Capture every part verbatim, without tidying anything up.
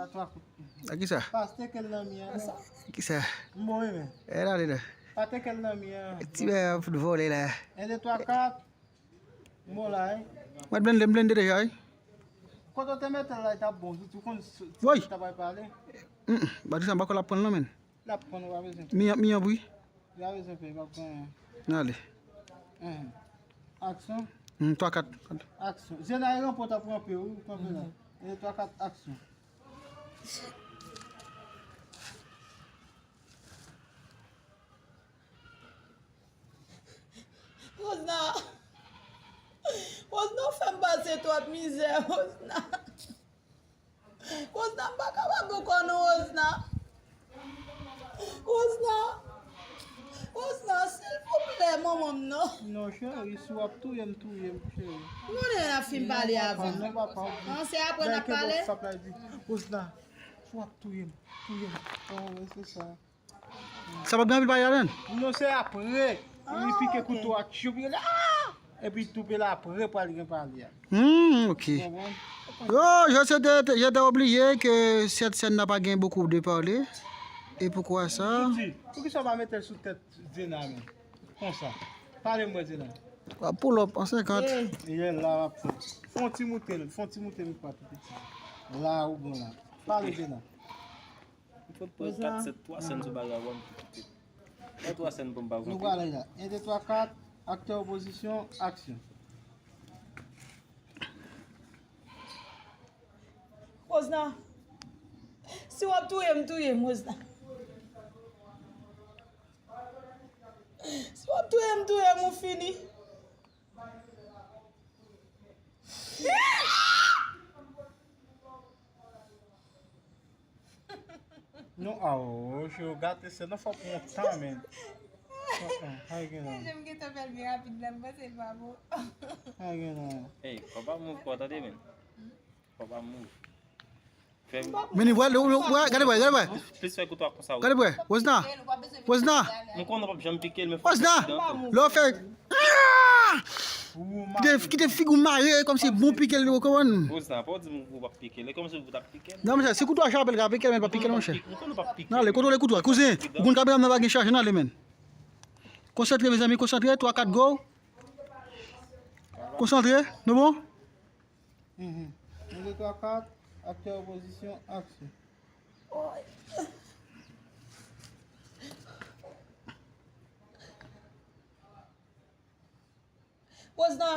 A kisa? Pastè kèl nan mi an. Kisa? M bon wi men. E la li la. Pastè kèl nan mi an. Ti bè ap vole la. En de twa kat. M bon la wi. Mwen blende, m blende deja wi. Kote w te mete l la, li t ap bon. Ou konn si, si Woy! Li t ap pale. Mm, mm. Batri sa m pa kwè l ap pran l non men. L ap pran, ou pa bezwen. Mi an, mi an pri. Li pa bezwen peye, li p ap pran anyen. Ale. Enhen. Aksyon. Hmm, twa kat. Aksyon. Zenaye ranpò t ap ranpe wi, ou kanpe la. E twa kat aksyon. Rosna. Rosna, ou fè m pase twòp mizè, Rosna. Rosna, m pa kapab ankò non, Rosna. Rosna. Rosna, silvouplè, manman m non. Non, cheri, si w ap touye m, touye m, cheri. M konnen n ap fin pale avan. Non, papa. Non, se apre n ap pale. Rosna, si w ap touye m, touye m. Oh, wi, se sa. Sa pa t gen anpil bagay ladan l? Non, se apre. Li pike kouto a, tchoup, li, ah! Epi toupe l apre pral gen pale a. Hmm, ok. Ou konprann? Oh, je te, je te oublié que cette scène n'a pas gain beaucoup de parler. Et pourquoi ça? Zouti, poukisa w pa mete l sou tèt Zena men? Konsa. Pale mwen, Zena. W ap pull up an senkant. Ye la, w ap fè. Fon ti moute l, fon ti moute l, pa tou piti. La, ou bon la. Pale, Zena. Fòk pran kat sèt, twa sèn sou bagay a, m tou kite. Mwen twa sèn pou m pa konte. Nou prale la. En, de, twa, kat. Aktè opozisyon, aksyon. Rosna, si w ap touye m, touye m, Rosna. Si w ap touye m, touye m, ou fini. Non, awo, je gate se nan fòk yon tan, men. Ay, gen nan. Jan m gentan fè l byen rapid la, m panse l pa bon. Ay, gen nan. Ey, fò pa move kò, tande, men. Fò pa move. Fè m. Men li pral, li, li, li, gade bwè, gade bwè. Plis fè kouto a konsa, wi. Gade bwè, Rosna. Rosna. M konnen w p ap janm pike l, men fò Rosna. Lè w fè. Ah! Kite, kite figi w mare, kòmsi bon pike l, ou konprann? Rosna, pa w di m ou p ap pike l, e kòmsi ou t ap pike l. Non, monchè, si kouto a chape, l ka pike l, men l p ap pike l, monchè. M konnen w p ap pike l. Nan, ale, kontwole kouto a. Kouzen, ou konn kamera nan pa gen chaje, nan, ale, men. Konsantre, mezanmi, konsantre, twa, kat, go. Konsantre, nou bon? Mhm. Un, deux, trois, quatre, aktè opozisyon, aksyon. Rosna,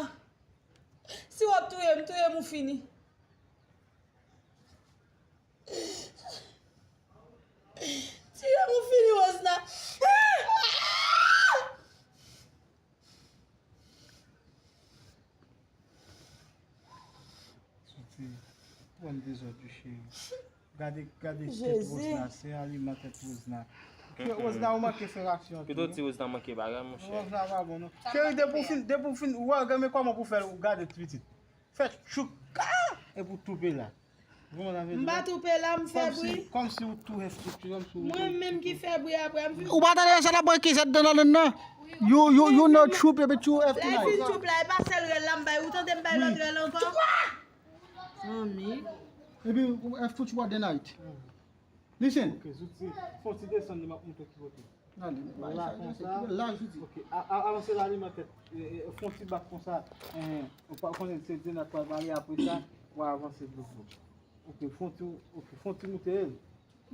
si w ap touye m, touye m, ou fini. Touye m, ou fini, Rosna. Soti, pran dezòd wi, cheri. Gade, gade tèt Rosna, se aliman tèt Rosna. Rosna, ou manke fè aksyon tou. Pito di Rosna manke bagay, monchè. Rosna pa bon, non. Cheri, depi w fin, depi w fin, ou wè, gade kòman pou fè l, ou gade pitit. Fè tchouk, ah! Epi w toupe la. M pa toupe la, m fè bri. Kòmsi, kòmsi ou tou estrikti, kòmsi ou. Mwen menm ki fè bri apre, m fin. Ou pa tande sa l ap bwè ki zèt dan nan lenn nan? You, you, you know troop, epi tou F tonight. Lè l fin twoup la, e pa sèl rèl la m bay, ou tande m bay lòt rèl ankò? Manmi. Epi, F two, what the night. Listen. Ok, Zouti, fon ti desann li, m ap montre ki kote. Gade, la, konsa. Ok, a, a, avanse la, li nan tèt. E, e, fon ti bak konsa. E, ou pa konnen se Zena k pral pale, apre sa, w a avanse dlo dlo. Ok, fon ti, ok, fon ti moute l.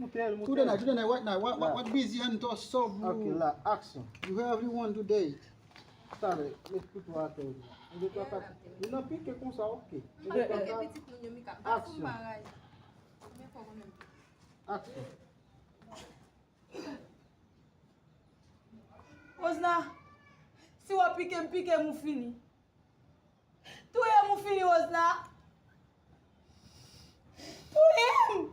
Moute l, moute l. Today night, today night, right now. What, what, what busy and to so blue. Ok, la, aksyon. You have everyone today. Talè, met kouto atè. Un, deux, trois, quatre. Li nan pike konsa, ok. Un, deux, trois, quatre. Aksyon. Aksyon. Rosna, si w ap pike m, pike m, ou fini. Touye m, ou fini, Rosna. Touye m.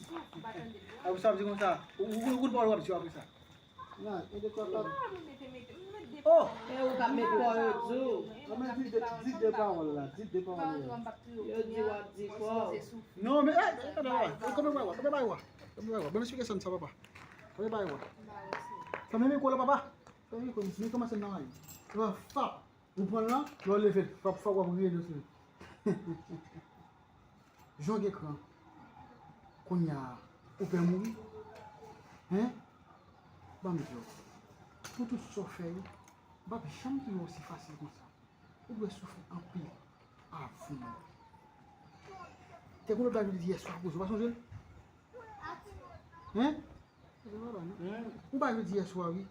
Apre sa, w ap di konsa, ou, ou, ou, ou, w ap di apre sa. Nan, e de twa, kat. Oh! E ou k ap met pawòl yo di w. An, men di de, di de pawòl la, di de pawòl yo. Yo di w ap di fò. Non, men, eh, eh, kanpe, kanpe, kanpe, kanpe, kanpe, kanpe, ban m eksplike sa, sa, papa. Kanpe, kanpe. Sa, men, men, kole, papa. Sa, men, kole, men, kòmanse nan, wi. Papa, fap. Ou pran l lan, lè w leve l, fap, fap, w ap riye de sou li. Jan w gen kran, kounye a, ou pè mouri? Hen? Ban m di w, pou tout sa w fè yo, m p ap janm touye w osi fasil konsa. Ou dwe soufri anpil avan. Te gen lòt bagay li di yèswa, poze w pa sonje l? Hen? Ou pa jodi yèswa, wi.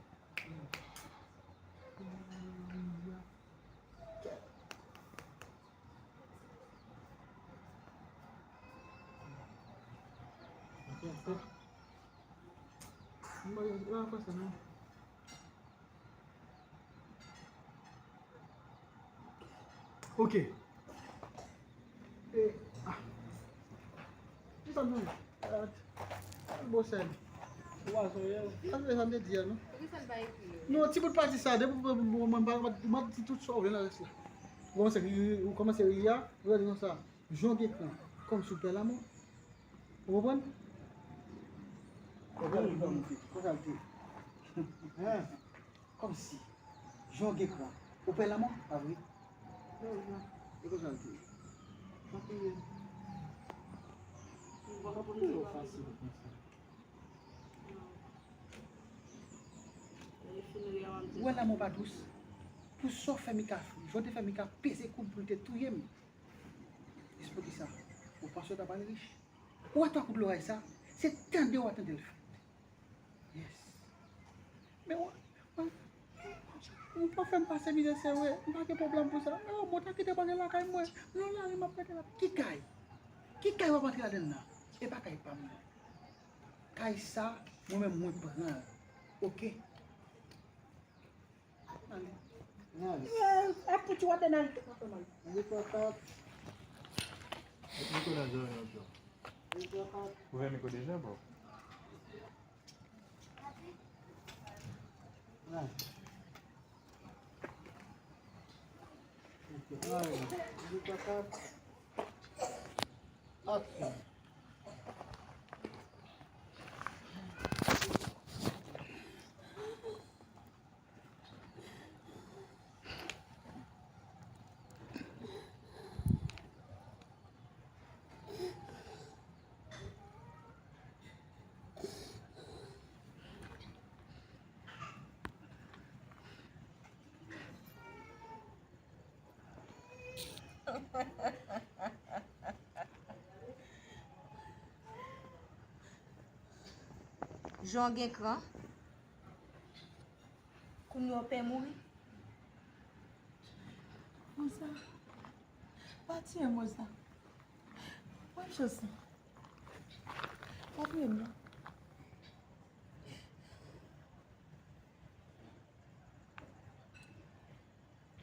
Ok. E, ah. Ki sa m jwenn? At. Bon sèl. Ou pa sonje l? Sa se sa m te di a, non? Poukisa l pa ekri yo? Non, ti bout pati sa, depi w, w, w, mwen pa, mwen di tout sa w vle nan rès la. Ou kòmanse ri, ou kòmanse ri a, ou di konsa. Jan w gen kran, kòmsi w pè lanmò. Ou konprann? Konsa l te. Konsa l te. Hen. Kòmsi. Jan w gen kran. Ou pè lanmò, pa vre? Non, non. E konsa l te. Pa kriye. Pa kriye fasil konsa. Ou wè lanmò pa dous. Pou sa w fè Mika, jan w te fè Mika peze koud pou l te touye m. Jis pou kisa? Ou panse w ta pral rich? Ou wè twa kout loray sa? Se tande w a tande l fèt. Yes. Men w, w, ou pa fè m pase mizè, se vre. M pa gen pwoblèm pou sa. Men w bon, ta kite bagay lakay mwen. Non, lari m ap mete la. Ki kay? Ki kay w ap antre ladann nan? E pa kay pa m nan. Kay sa, mwen menm mwen pran l. Oke? Ale. Ale. Eh, ap fouti w ap nan ale tout mwen fè mal. Mwen fè kat. Mwen fè kat. Ou fè mikwo deja, bro? Nan. Ok, nan, nan. Di papa. Aksyon. Jan w gen kran. Kounye a w pè mouri. Moza, pa tiye Moza. Ban m chans lan. Pa touye m non.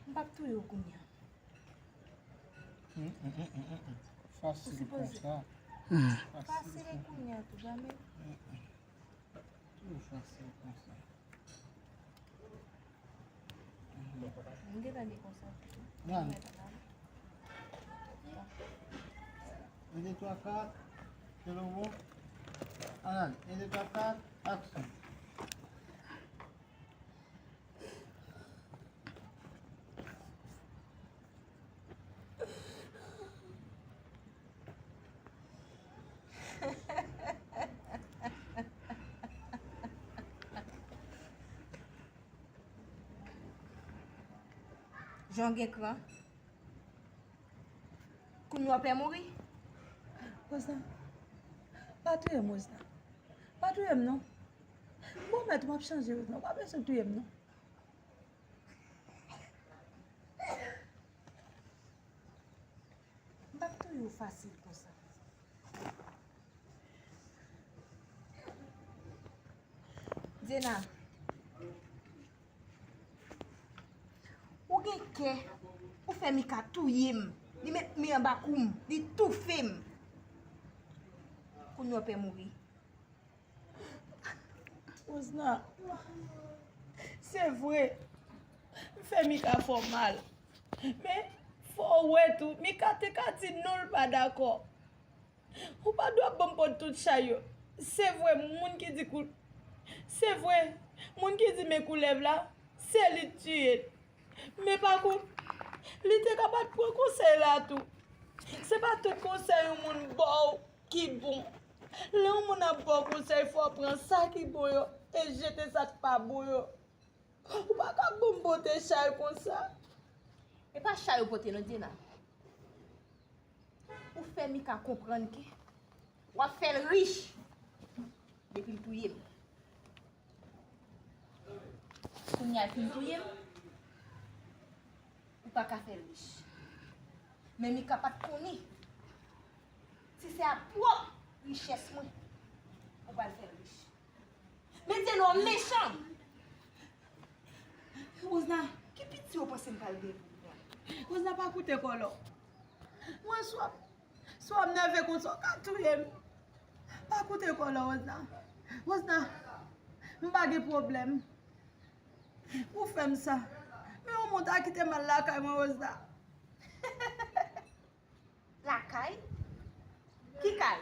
M p ap touye w kounye a. Fasil konsa. Fasil kounye a tou, pa menm. Toujou fasil konsa. M gentan gen konsa. Nan. Un, deux, trois, quatre. Se le bon. Alan, un, deux, trois, quatre. Action. Jan w gen kran. Kounye a w pè mouri. Wozna, pa touye m, Wozna. Pa touye m, non. M pwomèt ou m ap chanje, Wozna. Ou pa bezwen touye m, non. M p ap touye w fasil konsa. Dena, ou gen kè, ou fè Mika touye m. Li met mi anba kou m, li toufe m. Kounye a w pè mouri. Wozna, se vre, m fè Mika fè w mal. Men, fò w wè tou, Mika te ka di non, l pa dakò. Ou pa dwe ap ban m pòt tout chay yo. Se vre, moun ki di kou-, se vre, moun ki di men koulèv la, se li k tiye l. Men pa kont, li te ka pa t pran konsèy la tou. Se pa tout konsèy yon moun ba w ki bon. Lè yon moun ap ba w konsèy, fò w pran sa ki bon yo e jete sa k pa bon yo. Ou pa ka ban m pote chay konsa. E pa chay ou pote non, Dena. Ou fè Mika konprann ke w ap fè l rich depi l touye m. Kounye a l fin touye m, ou pa ka fè l rich. Men Mika pa t konnen si se a pwòp richès mwen ou pral fè l rich. Men Dena w mechan! Wozna, ki piti w panse m pral gen pou m pran? Wozna, pa koute kòlè w. Mwen swa, swa m nève konsa, w ka touye m. Pa koute kòlè w, Wozna. Wozna, m pa gen pwoblèm pou w fè m sa. Men yon moun ta kite m al lakay mwen, Wozna. Lakay? Ki kay?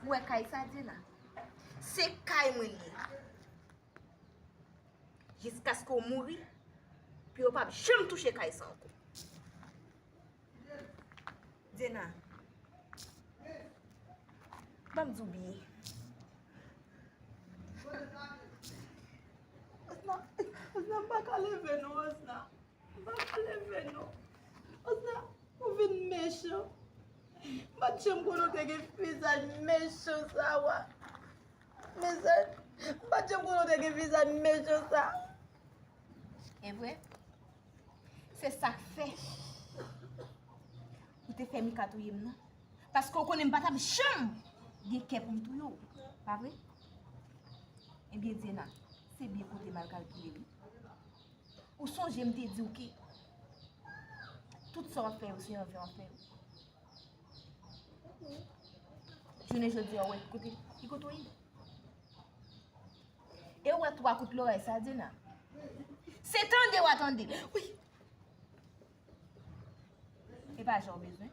Ou wè kay sa, Dena? Se kay mwen li ye. Jiskaske w mouri, pye w p ap janm touche kay sa ankò. Dena, ban m di w byen. Wozna, Wozna, m pa ka leve non, Wozna. M pa ka leve non. Wozna, ou vin mechan. M pa t janm konnen w te gen vizaj mechan sa, wa. Mezanmi, m pa t janm konnen w te gen vizaj mechan sa. E vre? Se sa k fè ou te fè Mika touye m nan. Paske w konnen m pa t ap janm gen kè pou m touye w. Pa vre? Ebyen, Dena, se byen kote m al kalkile wi. Ou sonje m te di w ke tout sa w ap fè yo, se anvè w ap fè yo. Jounen jodi a, w wè ki kote, ki kote w ye? E w wè twa kout lòrèy sa, Dena? Se tande w a tande l. Wi. E pa Jan w bezwen?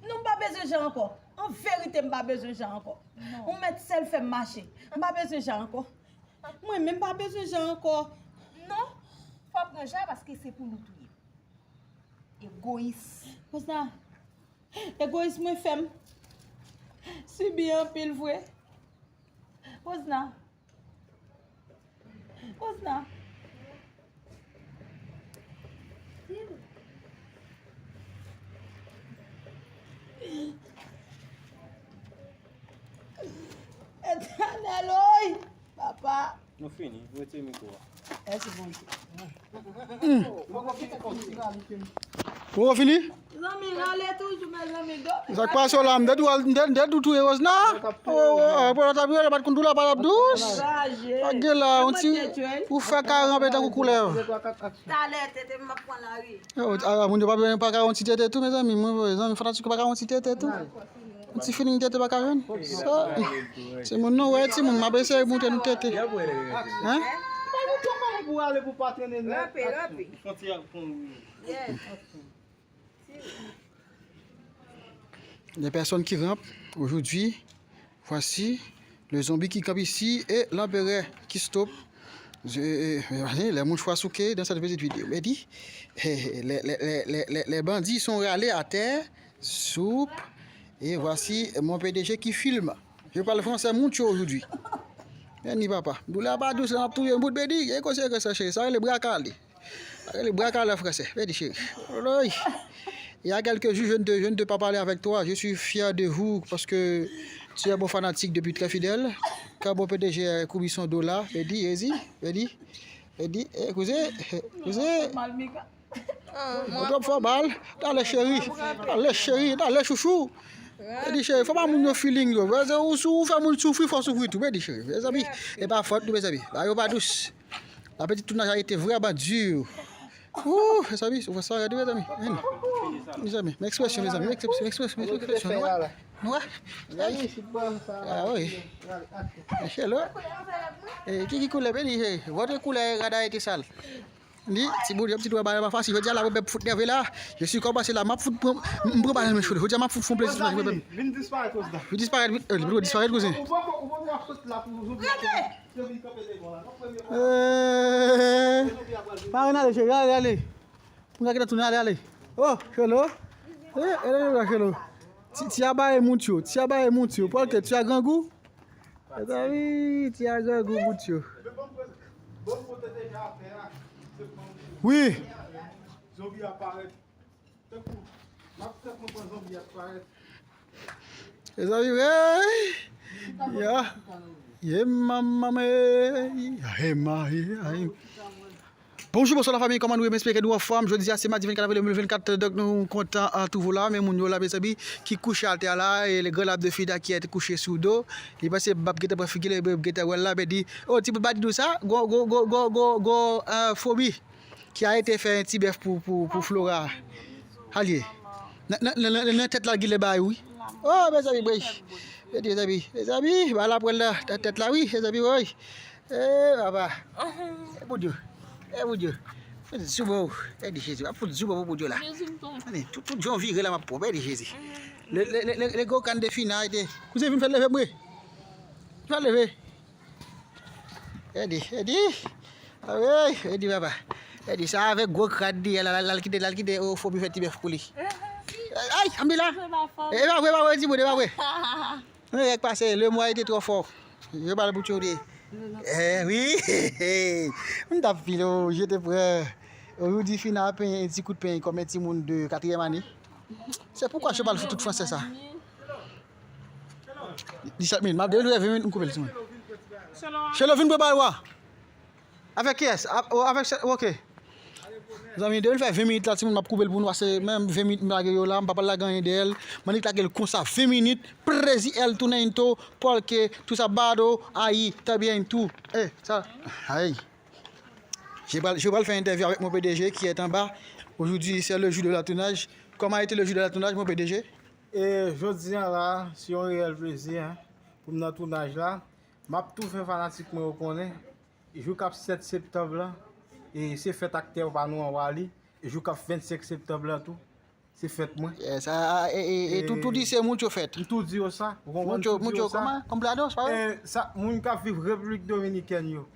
Non, m pa bezwen Jan ankò. An verite, m pa bezwen Jan ankò. Non. Ou mèt sèl fè m mache. M pa bezwen Jan ankò. Mwen menm, m pa bezwen Jan ankò. Non, fò w pran Jan paske se pou l ou touye. Egoyis. Konsa, egoyis mwen fè m sibi anpil vre. Wozna. Wozna. Etènèl, oy! Papa. Nou fini, retire mikwo a. Mèsi Bondye. Poko fini? Zanmi, rale toujou, mezanmi, do. Sa k pase w la? M te di w, m te, m te di w touye Wozna. Oh, oh, oh, pou l t ap rele, pa t konn tou la, pa t ap dous. Raje. Sa k gen la, yon ti, ou fè kare ranpe tankou koulèv. Talè, tete m ap pran lari. Oh, ah, moun yo pa, pa ka yon ti tete tou, mezanmi. Mwen, zanmi fanatik yo pa ka yon ti tete tou. Yon ti feeling tete pa ka jwenn. Sa, se moun nou wè, timoun, m ap eseye montre nou tete. Hein? Bay nou twa pale pou ale pou pa trennen non. Ranpe, ranpe. Fwontyè pou nou. Yes. Les personnes qui rampent aujourd'hui, voici le zombie qui campe ici et l'empereur qui stoppe. Je, euh, les mouchoirs souqués dans cette petite vidéo. Mais dit, eh, les, les, les, les, les, les bandits sont râlés à terre, soupe, et voici mon P D G qui filme. Je parle français mucho aujourd'hui. Men ni papa. Doulè a pa dous, l ap touye m bout bedi. E konsa, e konsa, cheri. Sa rele bra kale. Rele bra kale an fransè. Vedi cheri. Oloy. Il y a quelques jours, je ne te, je ne t'ai pas parlé avec toi. Je suis fier de vous parce que tu es mon fanatique depuis très fidèle. Quand mon P D G a kouri son do la, vedi, vedi, vedi, vedi, eh, kouzen, kouzen. Mwen twòp fò bal. Dale cheri, dale cheri, dale chouchou. Vedi cheri, fò ba moun yo feeling yo. Vezi ou, si ou fè moun soufri, fò soufri tou. Vedi cheri, mezanmi, e pa fòt nou, mezanmi. Bagay yo pa dous. Lapetit tounaj la rete vrèman di. Ooh, mezanmi, ou wè sa, gade, mezanmi. Mezanmi, men ekspresyon, mezanmi, men ekspresyon, men ekspresyon, men ekspresyon, nou wè? Nou wè? Ay. Ah wi. Chelo. Eh, ki, ki koulè, vedi, eh, vòtre koulè rad a rete sal. Li, ti bout, yon ti dwa bagay pa fasil. Jodi a la, mwen menm fout nève la. Je suis kòmanse la, m ap fout pran, m pran bagay nan men Chelo. Jodi a m ap fout fon plezi sou mwen menm. Vin disparèt, Osda. Vin disparèt, vin, eh, li poko disparèt, kouzen. Ou poko, ou poko ap sot la pou Zobi ap kanpe devan la. Eh, pa ale, cheri, ale, ale. Pou gade tounen, ale, ale. Oh, Chelo. Eh, ale, ale, Chelo. Ti, ti a ba e moun yo, ti a ba e moun yo. Pòl ke ti a grangou. Mezanmi, ti a grangou bout yo. Wi. Mezanmi, wi. Ya. Ye manman, ye, ye ma, ye, ye. Bonjou, bonswa lafanmi, kòman nou ye? M espere ke nou anfòm. Jodi a se madi vennkat avril de mil vennkat, donk nou kontan, ah, twouve w la. Men moun yo la, mezanmi, ki kouche atè a la, e le grand lab de Fida ki ete kouche sou do. Li panse m ap gentan pran figi l, epi m gentan wè l la, men di, oh, ti bout pa di nou sa, gwo, gwo, gwo, gwo, gwo, gwo, ah, fomi ki arete fè yon ti bèf pou, pou, pou Flora. Alye. Nan, nan, nan, nan, nan tèt la, gilè bay, wi. Oh, mezanmi, bwey. Mezanmi, mezanmi, ba la pran nan, nan tèt la, wi, mezanmi, woy. Eh, papa. Eh, Bondye. Eh, Bondye. Fout zoubo. Eh, di Jezi. Ap fout zoubo pou Bondye la. Jezi m tonbe. Ane, tout, tout jan vire la, m ap pran. Eh, di Jezi. Le, le, le, le, le gwo kann de fina, ete. Kouzen vin fè leve, mwe. Fè leve. Edi, Edi. Awe, Edi papa. Edi sa avèk gwo krad li, l al, l al kite, l al kite, o, fomi fè ti bèf pou li. Ay, anbi la. E pa vre, pa vre, timoun, e pa vre. Nèg pase, le mwa ete twò fò. Yo pral pou tchouri. Eh wi. M t ap file, o, je te prends. Ou di fina pen, ti kout pen, kòm yon timoun de katriyèm ane. Se poukwa je pral fout tout fransè sa. Disèt minit. M ap demen ven minit, m koupe l, timoun. Chelo, vin pran bal ou a. Avèk kiyès? A, o, avèk, ok. Zanmi, demen fè ven minit la, timoun, m ap koupe l pou nou, paske menm ven minit m lage yo la, m pa pral lage anyen dèyè l. M annik lage l konsa, ven minit, prezi el tu nento, porque tu sabado, ahí también tú. Eh, sa, ay. Je pral, je pral fè entèvyou avèk mon P D G qui est en bas. Aujourd'hui, c'est le jour de la tournage. Comment a été le jour de la tournage, mon P D G? E jodi a la, se yon reyèl plezi, en, pou m nan tounaj la. M ap tou fè fanatik mwen yo konnen, jou k ap sèt septanm lan, e se fèt aktè pa nou an, Wally. E jou k ap vennsenk septanm lan tou, se fèt mwen. Yes, a, a, e, e, e tou, tou di se moun yo fèt. M tou di yo sa, ou konprann? Moun yo, moun yo, kòman? Konpladò, se pa vre? E sa, moun k ap viv Repiblik Dominikèn yo,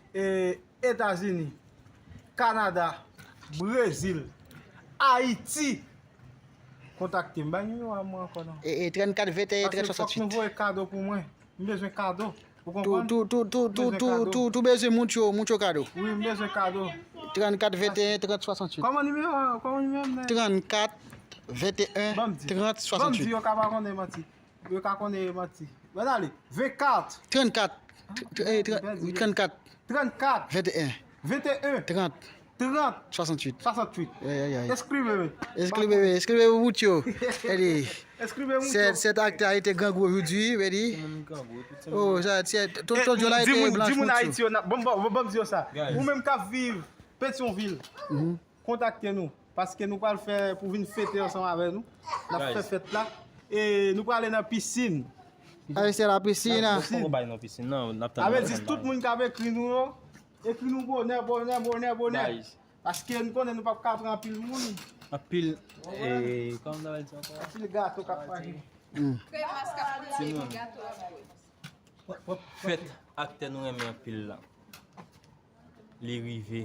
e Etazini, Kanada, Brezil, Ayiti, kontakte m. Bay nimewo a mwen ankò non. E, e trannkat venteyen trant swasanntuit. Paske fòk nou voye kado pou mwen. M bezwen kado. Ou konprann? Tou, tou, tou, tou, tou, tou, tou bezwen moun yo, moun yo kado. Wi, m bezwen kado. Trannkat venteyen trant swasanntuit. Kòman nimewo a? Kòman nimewo a? Trannkat venteyen trant swasanntuit. Ban m di yo ka pa konnen manti. Yo ka konnen manti. Ban ale. Venkat. Trannkat. Tr-, tr-, eh, tr-, wi, trannkat. Trannkat. Venteyen. Venteyen. Trant. Trant. Swasanntuit. Swasanntuit. Ay, ay, ay. Eskrive men. Eskrive men, eskrive men, moun yo. Edi. Eskrive moun yo. Sèt, sèt aktè a ete grangou jodi, edi. Oh, sa, se, ton, ton djol la ete blanch, moun yo. Di moun Ayiti yo, ban m di yo sa. Ou menm k ap viv Petyonvil. Kontakte nou, paske nou pral fè pou vin fete ansanm avè nou. N ap fè fèt la. E nou prale nan pisin. Ay, se la pisin, a. Fòk ou bay non pisin, non, n ap tann. Sa vle di, tout moun k ap ekri nou yo, ekri nou bonè, bonè, bonè, bonè. Paske n konnen nou p ap ka pran anpil moun. Anpil, e, kòman n ap di ankò? Anpil gato k ap pase. Kremas k ap pote gato a ba yo. Fèt aktè nou renmen anpil la. Li rive.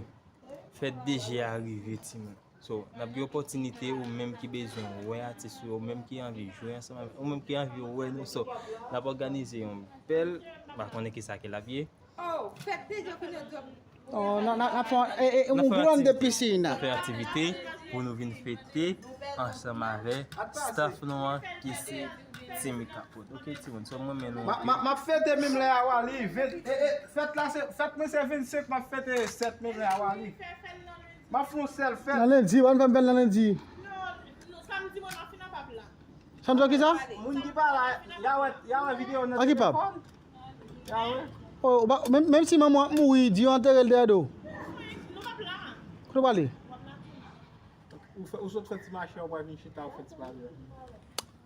Fèt D J a rive, timoun. So, n ap gen opòtinite, ou menm ki bezwen wè atis ou, ou menm ki anvi jwe ansanm avè, ou menm ki anvi wè nou. So, n ap òganize yon bèl, m pa konnen kisa ke l ap ye. Oh, fèt D J kounye a, Oh, n a, n a, n a fè yon, e, e, yon grande piscine. N a fè aktivite pou nou vin fete ansanm avè staff nou an ki se Team Kapot. Oke, timoun, so mwen men nou. M ap fete menm lè a Wally. Ven- e, e, fèt la se, fèt mwen se vennsenk, m ap fete sèt menm lè a Wally. M ap fè yon sèl fèt. Nan lendi, w ap fè m bèl nan lendi. Non, non, samdi mwen nan fin an p ap la. Samdi w ki sa? Moun ki pa la, y a wè, y a wè videyo nan telefòn. A ki pap? Y a wè. Oh, ba, menm, menm si manman w ap mouri, di yo antere l dèyè do w. Nou p ap la. Kote w prale? Ou fè, ou sot fè ti mache, ou pral vin chita, ou fè ti pale.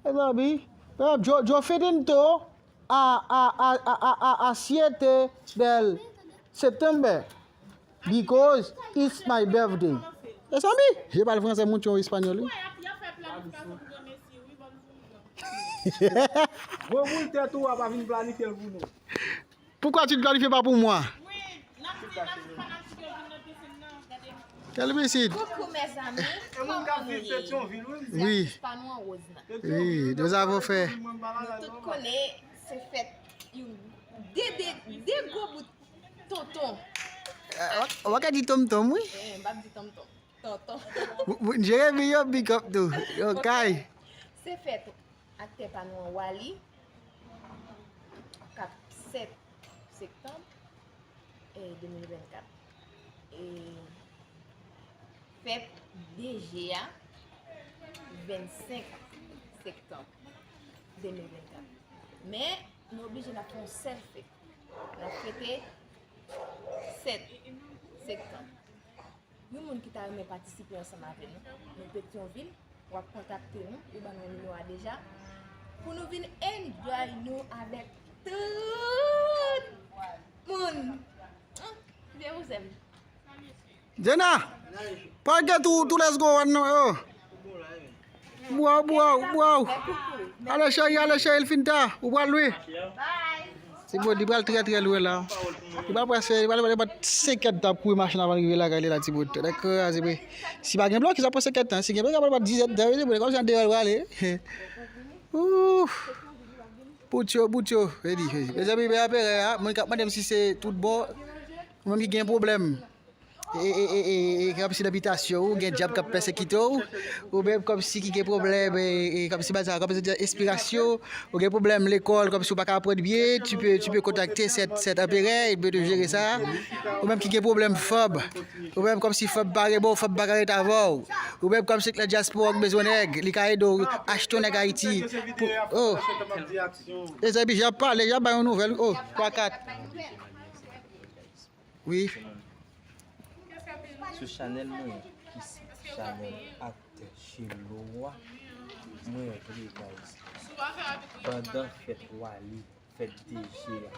E Barbie, Barbie, yo, yo feeding to a, a, a, a, a, a, a siete del September because it's my birthday. Mezanmi, je parle français mucho español, wi. Gwo boul tèt ou a pa vin planifye l pou nou. Pourquoi tu ne planifies pas pour moi? Quelle visite? Coucou mes amis, kòman nou ye? Wi. Wi, nous avons fait. Nou tout konnen se fèt yon de, de, de gwo bout tonton. Ou ka di tonton, wi. Eh, m p ap di tonton. Tonton. Jeremy, yo, big up tou. Yo, Kay. Se fèt aktè pa nou an Wally, k ap sèt septanm, eh, de mil vennkat. E fèt D G a, vennsenk septanm de mil vennkat. Men, nou oblije n ap fè yon sèl fèt. N ap fete sèt septanm. Yon moun ki ta renmen patisipe ansanm avè nou, nou Petyonvil, w ap kontakte nou, ou ban nou nimewo a deja, pou nou vin enjoy nou avèk tout moun. An, vye vouzan m. Jena, pa gen tou, tou let's go, one, non, yo. Bwaw, bwaw, bwaw. Ale, cheri, ale, cheri, l fin ta. Ou pral lwen. Ti bout, li pral trè, trè lwen la. Li pral prèske, li pral, li pral bat senkant tan pou machin avan l rive lakay li la, ti bout. Tèt kraze, wi. Si pa gen blòkis, sa pran senkant tan. Si gen blòkis, sa pral bat dizèt tan, wi, ti bout. Kòmsi an deyò l prale. Ouf. Poutyo, poutyo. Vedi, vedi. Mezanmi, men apere a, moun k ap mande m si se tout bon. Ou menm ki gen pwoblèm. E, e, e, e, e, kòmsi nan bitasyon ou, gen dyab k ap pèsekite w, ou menm kòmsi ki gen pwoblèm, e, e, kòmsi bagay sa, kòmsi espirasyon, ou gen pwoblèm lekòl, kòmsi ou pa ka aprann byen, tu peux, tu peux contacter cet, cet empereur, il peut te gérer ça. Ou menm ki gen pwoblèm fanm, ou menm kòmsi fanm pa renmen w, fanm pa ka ret avè w, ou menm kòmsi k nan dyaspora ou bezwen nèg, li ka ede w achte yon nèg Ayiti. Pou, oh. Mezanmi, jan ap pale, jan ap bay yon nouvèl, oh, twa, kat. Wi. Sou chanèl mwen, ki se chanèl Aktè Chelo a, mwen vle, guys, pandan fèt Wally, fèt D G a,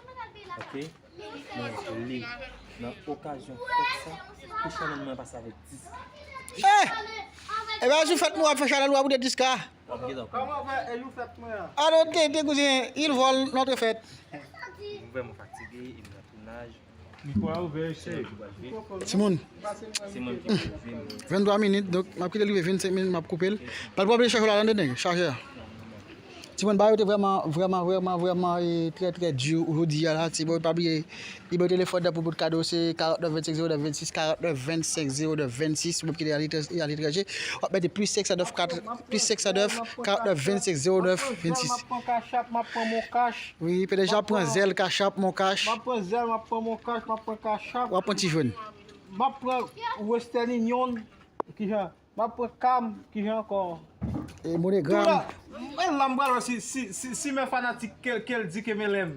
oke? Mwen vle, nan okazyon fèt sa, pou chanèl mwen pase avèk dis k. Eh! Ebyen, jou fèt mwen, w ap fè chanèl ou a pou de dis k a. W ap gentan konn. Kòman fè e jou fèt mwen an? Ah non, te, te kouzen, il vole notre fête. M vrèman fatige, e m nan tounaj. Mikwo a ouvè, cheri. Timoun. Se mwen ki rive, mwen. Venntwa minit, donk m ap kite l rive vennsenk minit, m ap koupe l. Pa t pwoblèm, chaje la, tande, nèg, chaje a. Timoun, bagay yo te vrèman, vrèman, vrèman, vrèman, e, trè, trè di jodi a la, timoun, pa bliye, nimewo telefòn nan pou bout kado, se karant nèf vennsenk zewo nèf vennsis, karant nèf vennsenk zewo nèf vennsis, ou menm ki te aletranje, w ap mete plis senk san nèf, plis senk san nèf, karant nèf vennsenk zewo nèf vennsis. M ap pran Cash App, m ap pran Mon Cash. Wi, P D G ap pran Zelle, Cash App, Mon Cash. M ap pran Zelle, m ap pran Mon Cash, m ap pran Cash App. W ap pran ti jwenn. M ap pran Western Union. Kijan? M ap pran Cam, kijan ankò? E MoneyGram. Tout la, men la m pral wè si, si, si, si men fanatik ke l, ke l di ke men lè m.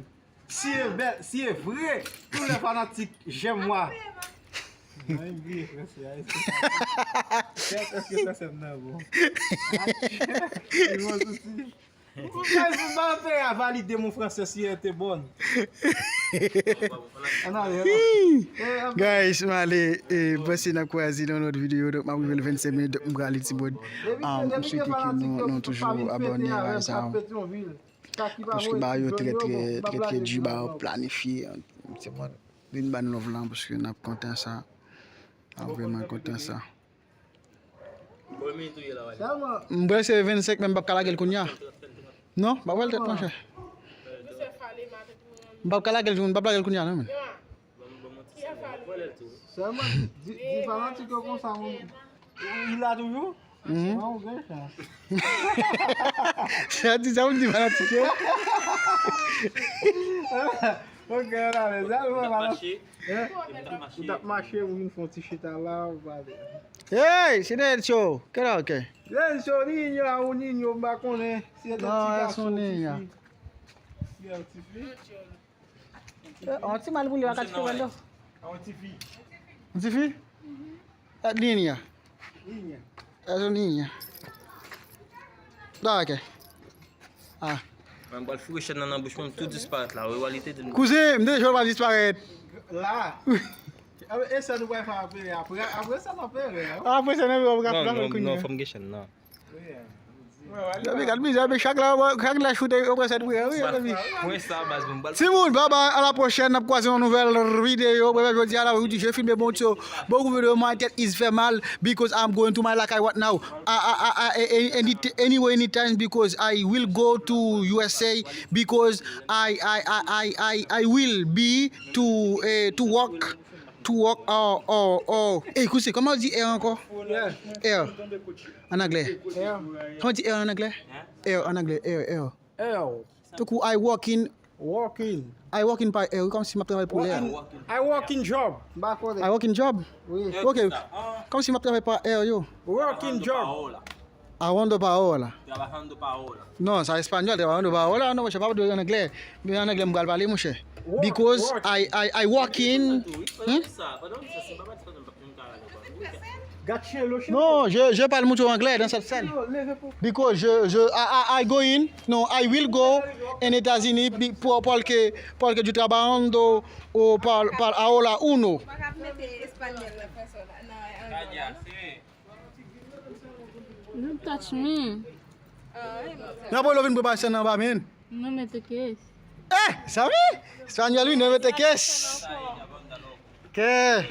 Si e bèl, si e vre, tous les fanatiques, j'aime moi. Mwen bliye franse a, èske franse m nan bon? Li bon sousi. Guys, m pa pè a valide mon français si elle était bonne. Ann ale, ann ale. Guys, m ale, e, m panse n ap kwaze nan yon lòt videyo, donk m ap rive l vennsenk minit, donk m prale ti bòd. Um, m swete ke nou, nou toujou abòne a sa. Paske bagay yo trè, trè, trè, trè di, bagay yo planifye. Vin ban nou love lan, paske n ap kontan sa. N ap vrèman kontan sa. M prèske vennsenk, men m p ap ka lage l kounye a. Non, m p ap pran l tèt, monchè. M p ap ka lage l, m p ap lage l kounye a, non, men. Sèlman, di, di fanatik yo konsa, moun. Ou la toujou? Mhm. Bon, ou gen chans. Sa di sa, ou di fanatik yo. Ok, la, men, sa, ou pa la. Hein? Ou t ap mache, ou vin fè yon ti chita la, ou pale. Hey, se Nèl Show. Kèlè, ok. Nèl Show, Ninya, ou Ninyo, m pa konnen. Si se ti gason, ti fi. Si se ti fi. Eh, on ti mal pou li, a ka ti fè do. On ti fi. On ti fi? Eh, Ninya. Ninya. Eh, se Ninya. Da, ok. Ah. Mwen pral foure chèn nan nan bouch mwen, m tou disparèt la. Reyalite de nou. Kouzen, m te jwe pa disparèt. La. E sa nou pral fè apre, apre, apre sa n ap fè, hein? Apre sa, nan, nou pral fè kounye a. Non, fò m gen chèn nan. Epi gad mizè, epi chak la, chak la choute, yo prese de priye, wi, epi. Mwen sa, baz, mwen bal. Timoun, bye bye, à la prochaine, n ap kwaze yon nouvèl videyo. Mwen menm jodi a la, ou di, je filme bon, so, beaucoup de my tête is fè mal because I'm going to my lakay right now. I, I, I, I, any, anyway, anytime because I will go to U S A because I, I, I, I, I, I will be to, eh, to work. To work, oh, oh, oh. Ey, kouzen, kòman w di air ankò? Yeah. Air. An anglè. Air. Kòman w di air an anglè? Air an anglè, air, air. Air. Tankou I working. Working. I working pa air, kòmsi m ap travay pou lè a. I working job. M pa konnen. I working job? Wi. Ok. Kòmsi m ap travay pa air yo. Working job. Trabajando pa ahora. Trabajando pa ahora. Non, sa espanyòl, trabajando pa ahora, non, monchè, pa dwe an anglè. Men an anglè, m pral pale, monchè. Because I, I, I working. Hmm? Non, je, je parle mucho anglais dans cette scène. Because je, je, I, I, I going, no, I will go en États-Unis bi- por- porque, porque yo trabajando o par, par ahora uno. Pa ka mete espanyòl nan fransè la, nan anglè. Don't touch me. N ap wè lè w vin prepare sèn nan ba men. No me toques. Eh, sa wi? Espanyòl wi, no me toques. Kè.